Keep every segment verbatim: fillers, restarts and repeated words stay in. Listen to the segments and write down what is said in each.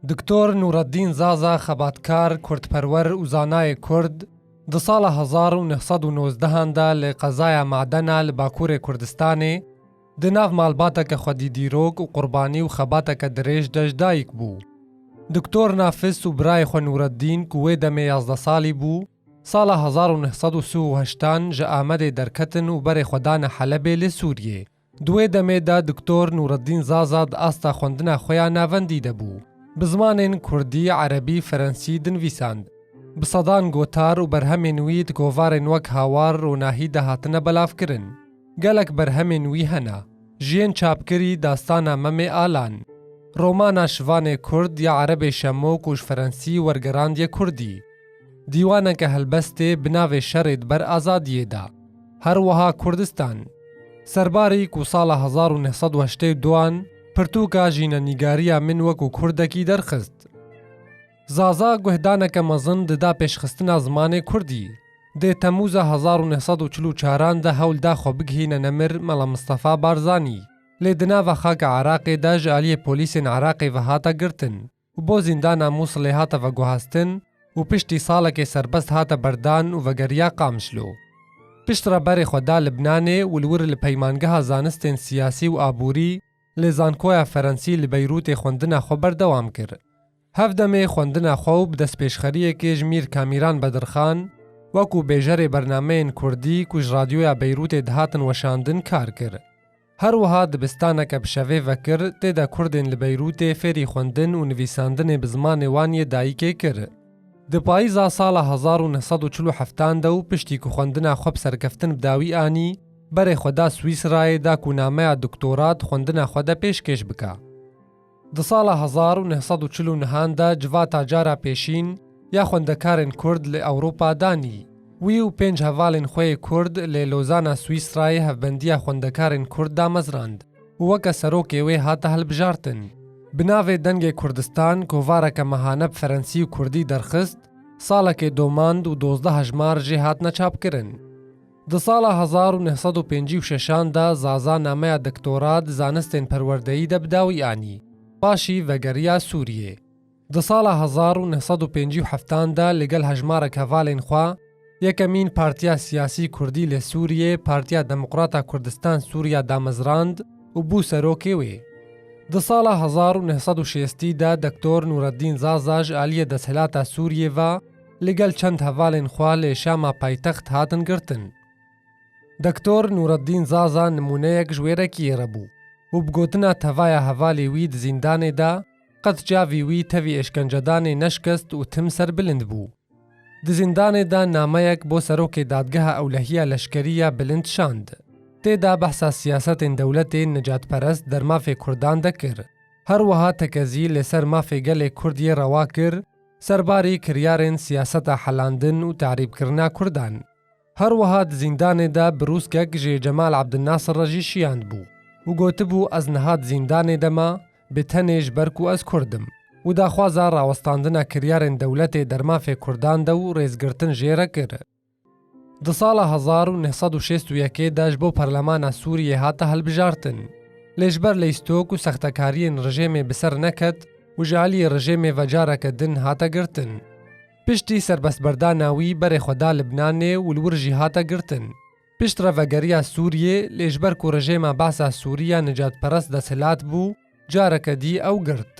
Doktor Nûreddîn Zaza, xebatkar, kurdperwer û zanayê kurd, di sala hezar û neh sed û nozdehan de li qezaya Madena li Bakurê Kurdistanê di nav malbateke xwedî dîrok û qurbanî û xebateke dirêj de ji dayik bû. Doktor Nafis û birayê xwe Nûreddîn, ku wê demê yazdeh salî bû, sala hezar û neh sed û sî û heştan ji Amedê derketin û berê xwe dane Helebê li Sûriyê. Di wê demê de Doktor Nûreddîn Zaza di asta xwendina xwe ya navendî de bû. Bi zimanên kurdî, erebî, ferensî dinivîsand. Bi sedan gotar û berhemên wî di kovarên wek Hawar, Ronahî de hatine belavkirin. Gelek berhemên wî hene. Ji yên çapkirî Dastana Memê Alan, romana Şivanê Kurd ya Erebê Şemo ku ji Ferensî wergerandiye Kurdî, dîwaneke helbestê bi navê Şerê di ber azadiyê de, her wiha Kurdistan. Serbarî ku sala hezar û neh sed û heştê û duan pirtûka Jînenîgariya min wekû kurdekî derxist. Zaza guhdaneke mezin dida pêşxistina zimanê kurdî. Dê Temûza hezar û neh sed û çil û çaran de hewl da xwe bigihîne nemir Mela Mistefa Barzanî. Lê di nava xaka Iraqê de ji aliyê polîsên Iraqê ve hate girtin û bo zîndana Mûsilê hate veguhastin û piştî salekê serbest hate berdan û vegeriya Qamişlo. Piştre berê xwe da Libnanê û li wir li Peymangeha Zanistên Siyasî û Aborî li Zankoya Ferensî li Beyrûtê xwendina xwe berdewam kir. Hevdemê xwendina xwe û bi destpêşxeriyekê ji Mîr Kamîran Bedirxan, wekû bêjerê bernameyên kurdî ku ji Radyoya Beyrûtê dihatin weşandin, kar kir. Her wiha dibistaneke bi şevê vekir, tê de kurdên li Beyrûtê fêrî xwendin û nivîsandinê bi zimanê wan yê dayikê kir. Di payîza sala hezar û neh sed û çil û heftan de û piştî ku xwendina xwe bi serkeftin bi dawî anî, berê xwe da Swîsrayê da ku nameya doktora di xwendina xwe de pêşkêş bike. Di sala hezar û neh sed û çil û nehan de civata cara pêşîn ya xwendekarên kurd li Ewropa danî. Wî û pênc hevalên xwe yê kurd lê Lozana Swîsrayê hevbendiya xwendekarên kurd damezrand û weke serokê wê hate hilbijartin. Bi navê Dengê Kurdistan kovareke mehane bi ferensî û kurdî derxist, salekê domand û dozdeh hejmar jê hatine çapkirin. Di sala hezar û neh sed û pêncî û şeşan de Zaza nameya doktora di zanistên perwerdeyî de bi dawî anî. Paşî vegeriya Sûriyê. Di sala hezar û neh sed û pêncî û heftan de li gel hejmarek hevalên xwe, yekemîn partiya siyasî kurdî li Sûriyê, Partiya Demokrata Kurdistan Sûriya damezrand û bû serokê wê. Di sala hezar û neh sed û şêstî de Doktor Nûreddîn Zaza ji aliyê desthilata Sûriyê ve li gel çend hevalên xwe lê Şama paytext hatin girtin. Doktor Nûreddîn Zaza nimûneyek ji wêrekiyê re bû û bi gotina tevaya hevalê wî di zîndanê de, qet çavî wî tevî êşkencedanê neşkest û tim serbilind bû. Di zîndanê de nameyek bo serokê dadgeha ewlehiya leşkerî ya bilind şand. Tê de behsa siyasetên dewletên necatperest der mafê kurdan de kir. Her wiha tekezî li ser mafê gelê kurd yê rewa kir, serbarî kiryarên siyaseta helandin û tehrîbkirina kurdan. Her wiha di zîndanê de birûskek ji Cemal Abdilnasir re jî şiyandbû û gotibû, ez niha di zîndanê de me, bi tenê ji ber ku ez kurd im, û daxwaza rawestandina kiryarên dewletê der mafê kurdan de û rêzgirtin jê re kir. Di sala hezar û neh sed û şêst û yekê de ji bo Parlemana Sûriyê hate hilbijartin. Lê ji ber leyîstok û sextekariyên rejêmê bi ser neket û ji aliyê rejêmê ve careke din hate girtin. Piştî serbestberdana wî berê xwe da Libnanê û li wir jî hate girtin. Piştre vegeriya Sûriyê, lê ji ber ku rejêma Behsa Sûrî ya nicatperest desthilat bû, careke dî ew girt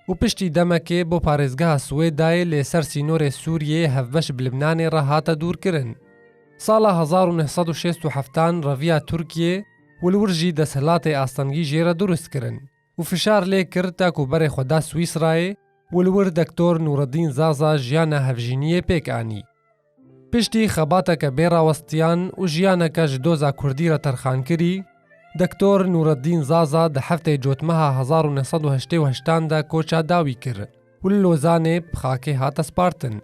û piştî demekê bo parêzgeha Swêdayê lê ser sînorê Sûriyeyê hevbeş bi Libnanê re hate dûrkirin. Sala hezar û neh sed û şêst û heftan reviya Tirkiyê û li wir jî desthilatê astengî jê re durust kirin û fişar lê kir ta ku berê xwe da Swîsrayê û li wir Doktor Nûreddîn Zaza jiyana hevjîniyê pêk anî. Piştî xebateke bê rawestiyan û jiyaneke ji doza kurdî re terxankirî, Doktor Nûreddîn Zaza di heftê Cotmeha hezar û neh sed û heştê û heştan de koça dawî kir û li Lozanê bi xakê hate spartin.